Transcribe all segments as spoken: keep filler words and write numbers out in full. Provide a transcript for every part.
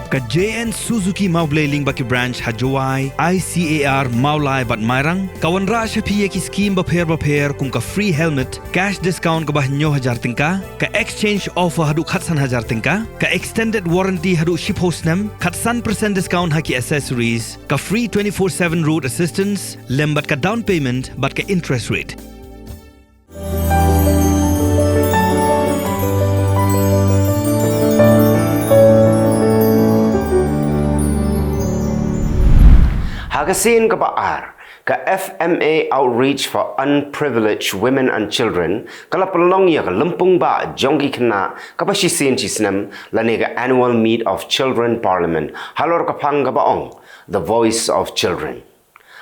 Ka J N Suzuki Mawblei lyngba ki branch ha Jowai, I C A R, Mawlai bad Mairang ka wanrah sha phi ïa ki skim bapher bapher kum ka free helmet, cash discount kaba hynñiew hajar tyngka, ka exchange offer haduh khatsan hajar tyngka, ka extended warranty haduh shiphew snem, khatsan percent discount ha ki accessories, ka free twenty-four seven road assistance lem bad ka down payment bad ka interest rate. Ha ka sien kaba ar, ka F M A Outreach for Unprivileged Women and Children ka la pynlong ïa ka lympung bah jong ki khynnah kaba shisien shisnem lane ka Annual Meet of Children Parliament halor ka phang kaba ong The Voice of Children.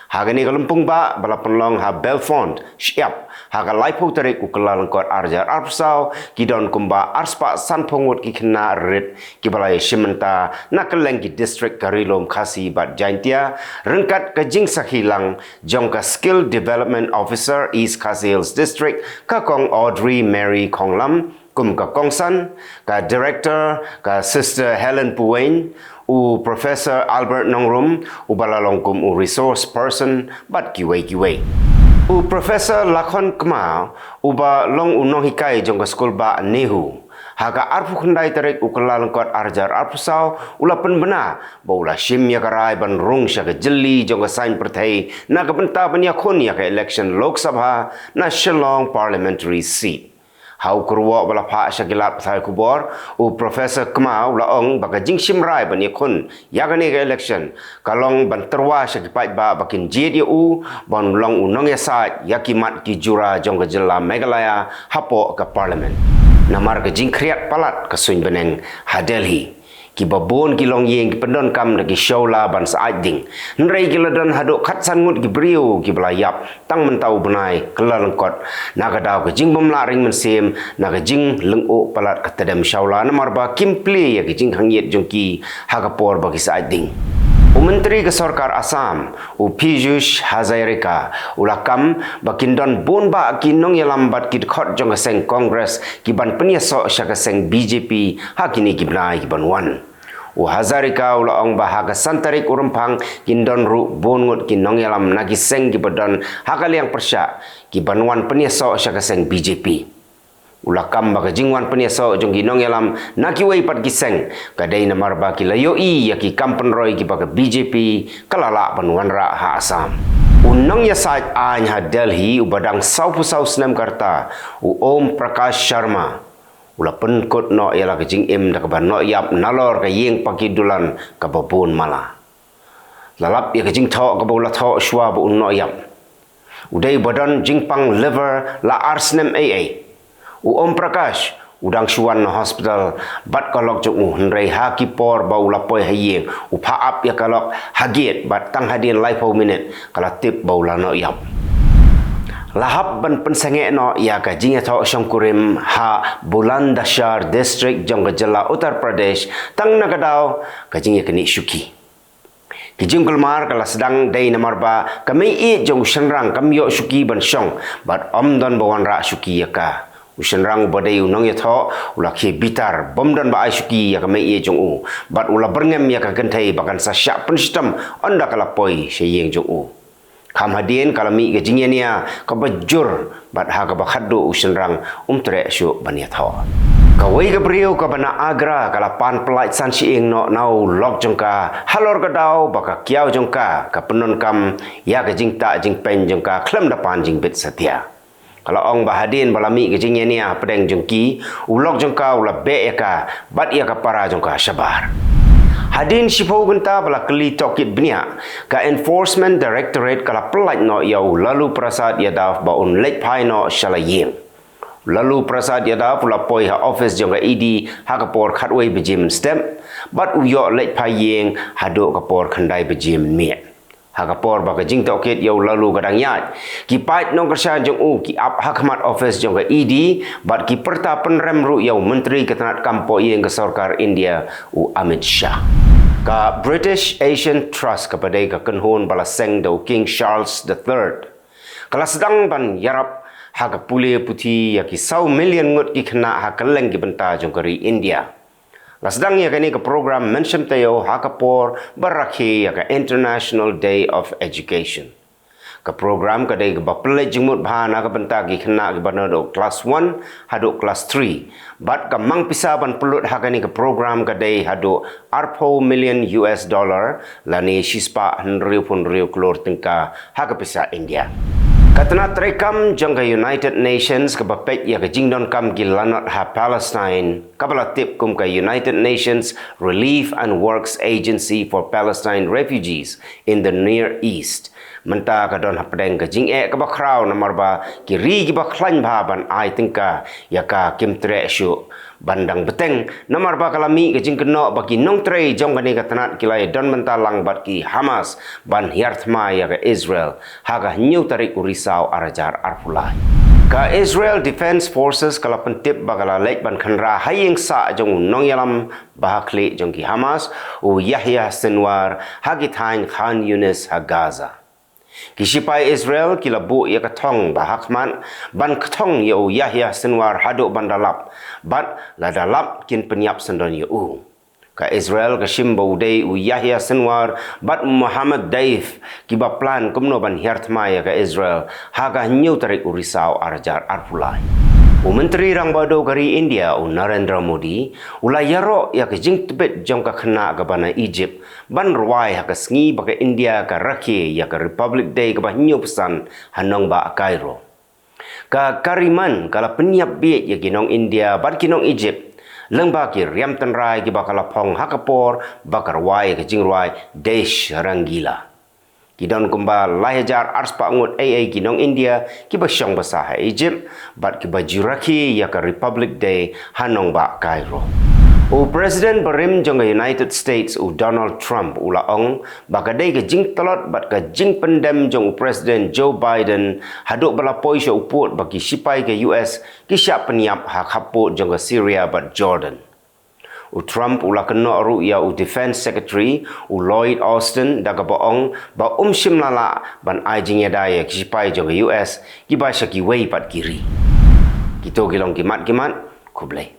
Ha kane ka lympung bah ba la pynlong ha Belfond, Shyiap, ha ka laiphew tarik u Kyllalyngkot arhajar arphew saw, ki don kumba arspah sanphew ngut ki khynnah rit kiba la ïashim bynta na kylleng ki district ka Ri Lum Khasi bad Jaintia, ryngkat ka jingsakhi lang jong ka Skill Development Officer East Khasi Hills District, ka Kong Audrey Mary Khonglam, kum ka kongsan, ka director, ka Sister Helen Puwein, u Professor Albert Nongrum, uba la long kum u resource person, bad kiwei kiwei. U Professor Lakhon Kma, uba long u nonghikai jong ka skul bah NEHU, ha ka arphew khyndai tarik u Kyllalyngkot arhajar arphew saw, u la pynbna ba u la shim ïa ka rai ban rung sha ka jylli jong ka saiñ pyrthei na ka bynta ban ïakhun ïa ka election Lok Sabha na Shillong Parliamentary Seat. Ha u kyrwoh ba la phah sha ki lad pathai khubor, u Professor Kma u la ong ba ka jingshim rai ban ïakhun ïa kane ka election ka long ban tyrwa sha ki paidbah ba kin jied ïa u ban long u nongïasaid ïa ki mat ki jura jong ka jylla Meghalaya hapoh ka Parliament. Namar ka jingkhriat palat ka suiñ bneng ha Delhi, kiba bun ki longïing ki pyndonkam da ki shawla ban sa aiding. Hynrei ki la don haduh khatsan ngut ki briew kiba la ïap tang mynta u bnai Kyllalyngkot na ka daw ka jingbymlah ring mynsiem, na ka jinglyngngoh palat ka tdem shawla namar ba kim plie ïa ka jingkhang ïit jong ki ha ka por ba ki sa aiding. U Myntri ka Sorkar Assam, u Piyush Hazarika, u la kam ba kin don bun bah ki nongïalam bad ki dkhot jong ka seng Congress ki ban pynïasoh sha ka seng B J P ha kine ki bnai ki ban wan. U Hazarika u la ong ba ha ka san tarik u Rymphang kin don ruh bun ngut ki nongïalam na ki seng kiba don ha ka liang pyrshah ki ban wan pynïasoh sha ka seng B J P. U la kam ba ka jingwan pynïasoh jong ki nongïalam na kiwei pat ki seng ka dei namar ba ki la ïohi ïa ki kam pynroi kiba ka B J P ka la lah ban wanrah ha Assam. U nongïasaid aiñ ha Delhi uba dang sawphew saw snem ka rta, u Om Prakash Sharma, u la pynkut noh ïa la ka jingim da kaba noh ïap nalor ka ïing paki dulan kaba bun mala. La lap ïa ka jingthoh kaba u la thoh shuwa ba un noh ïap. U dei ba don jingpang liver la ar snem ei ei. U Om Prakash u dang shu wan na hospital bad ka lok jong u, hynrei ha ki por ba u la poi ha ïing u phah ap ïa ka lok ha gate bad tang hadien laiphew minit ka la tip ba u la noh ïap. La hap ban pynsangeh noh ïa ka jingïathoh shongkurim ha Bulandashar District jong ka jylla Uttar Pradesh tang na ka daw ka jingïaknieh shuki. Ka jingkulmar ka la sdang dei namar ba ka meiieit jong u shynrang kam ïoh shuki ban shong bad ym don ba wanrah shuki ïa ka. U shynrang uba dei u nongïathoh u la khie bitar bym don ba ai shuki ïa ka meiieit jong u bad u la byrngem ïa ka kynthei ba kan sa shah pynshitom ynda ka la poi sha ïing jong u. Kham hadien ka la mih ka jingïania kaba jur bad ha kaba khatduh u shynrang um treh shuh ban ïathoh. Kawei ka briew kaba na Agra ka la pan pyllait san shyieng noh na u lok jong ka halor ka daw ba ka kiaw jong ka ka pyndonkam ïa ka jingtah jingpeiñ jong ka khlem da pan jingbit satia. Ka la ong ba hadien ba la mih ka jingïania hapdeng jong ki, u lok jong ka u la beh ïa ka bad ïa ka para jong ka shabar. Hadien shiphew kynta ba la kylli tohkit bniah, ka Enforcement Directorate ka la pyllait noh ïa u Lalu Prasad Yadav ba un leit phai noh sha la ïing. Lalu Prasad Yadav u la poi ha office jong ka E D ha ka por khatwei baje mynstep bad u ïoh leit phai ïing haduh ka por khyndai baje mynmiet. Ha ka por ba ka jingtohkit ïa u Lalu ka dang ïaid, ki paid nongkyrshan jong u ki ap ha khmat office jong ka E D bad ki pyrta pynrem ruh ïa u Myntri ka tnat kam poh ïing ka sorkar India, u Amit Shah. Ka British Asian Trust, kaba dei ka kynhun ba la seng da u King Charles the Third, ka la sdang ban ïarap ha ka pule puthi ïa ki saw million ngut ki khynnah ha kylleng ki bynta jong ka ri India. La sdang ïa kane ka program mynshem taïew ha ka por ba rakhe ïa ka International Day of Education. Ka program ka dei kaba pynleit jingmut bha na ka bynta ki khynnah kiba naduh klas one haduh klas three. Bad ka mang pisa ban pynlut ha kane ka program ka dei haduh arphew million U S dollar, lane shispah hynriewphew hynriew klur tyngka ha ka pisa India. Ka tnat treikam jong ka United Nations kaba peit ïa ka jingdonkam ki lanot ha Palestine, kaba la tip kum ka United Nations Relief and Works Agency for Palestine Refugees in the Near East, mynta ka don hapdeng ka jingeh kaba khraw namar ba ki ri kiba khlaiñ bha ban ai tyngka ïa ka kim treh shuh ban dang bteng, namar ba ka la mih ka jingkynnoh ba ki nongtrei jong kane ka tnat ki la ïadon bynta lang bad ki Hamas ban hiar thma ïa ka Israel ha ka hynñiew tarik u Risaw ar hajar arphew lai. Ka Israel Defense Forces ka la pyntip ba ka la leit ban khynra ha ïing sah jong u nongïalam ba ha khlieh jong ki Hamas, u Yahya Sinwar, ha ki thaiñ Khan Yunis ha Gaza. Ki shipai Israel ki la buh ïa ka thong ba ha khmat ban kthong ïa u Yahya Sinwar haduh ban da lap, bad lada lap kin pynïap syndon ïa u. Ka Israel ka shim ba u dei u Yahya Sinwar bad Mohammed Deif kiba plan kumno ban hiar thma ïa ka Israel ha ka hynñiew tarik u Risaw ar hajar arphew lai. U Myntri Rangbah Duh ka ri India, u Narendra Modi, u la ïaroh ïa ka jingtbit jong ka khynnah kaba na Egypt ban rwai ha ka sngi ba ka India ka rakhe ïa ka Republic Day kaba hynñiewphew san ha nongbah Cairo. Ka Kariman ka la pynïap bieit ïa ki nong India bad ki nong Egypt lyngba ki riam tynrai kiba ka la phong ha ka por ba ka rwai ka jingrwai Desh Rangila. Ki don kumba lai hajar arspah ngut ei ei ki nong India kiba shong basa ha Egypt bad kiba ju rakhe ïa ka Republic Day ha nongbah Cairo. U President barim jong ka United States, u Donald Trump, u la ong ba ka dei ka jingtlot bad ka jingpyndem jong u President Joe Biden haduh ba la poi sha u pud ba ki shipai ka U S ki shah pynïap ha khappud jong ka Syria bad Jordan. U Trump u la kynnoh ruh ïa u Defense Secretary, u Lloyd Austin, da kaba ong ba um shym la lah ban ai jingïada ïa ki shipai jong ka U S kiba sha kiwei pat ki ri. Kito ki long ki mat ki mat, khublei.